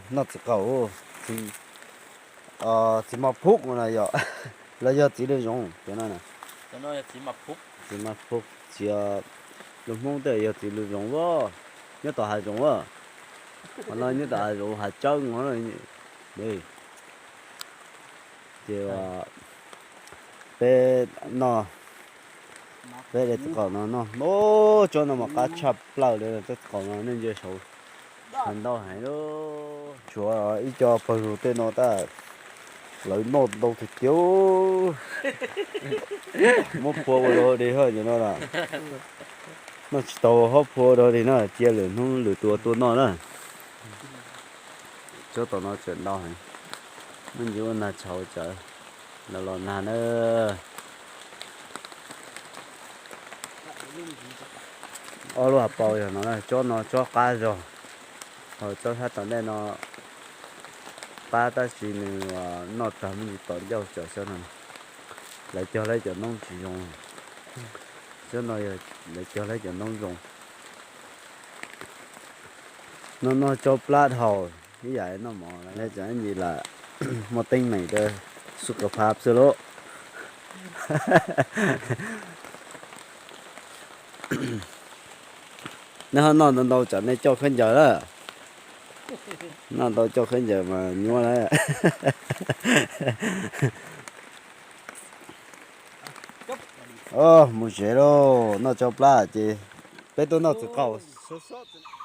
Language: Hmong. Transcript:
Noj txiv qaub, txiv mos phub no yog, los yog txiv lws zoov cov no na. Txiv mos phub, txiv lus Hmoob tej yog txiv lws zoov as, nyob tom hav zoov as. Qhov no nyob tom hav zoov hav tsawb no. Ces peb noj, peb de txiv qaub no noj. Tsob no mas qab tshaj plaws li, tsob txiv qaub no nej ntsia saud, tshaj ntau heev lawm. Tshuav ib co pawg lug tej no tab lawv noj ntau tiag tiag. Muab phua ua dog dig hab cov no na. Noj tsis tau ho phua ua dog dig na, cia lwm hnub lwm tus tuaj noj na. Tsob tom no tseem ntau heev, muaj ntsis ua nag tshauv tsawv, los los nag na. Ob lub hauv paus yog no, tsob no tsob qab zog, ho tsob sab tom ntej no qab tab sis nws noj tag muaj ntsis tom ncauj tsawv xwb no. Lawv cog lawv cov noob tsis zoo. Tsob no yog lawv cog lawv cov noob zoo. Noj noj tsob plab dhau, ib yam noj mov lawm, tsam ib ntsis lam muaj teeb meem rau xub ka phab xwb lauj. Nej ho noj ntau ntau tsam nej coj khaub ncaws lawm. Noj ntau coj khaub ncaws mas nyuaj lawm. Mus tsev lauj, noj tsob plab ces peb tuaj noj txiv qaub xwb.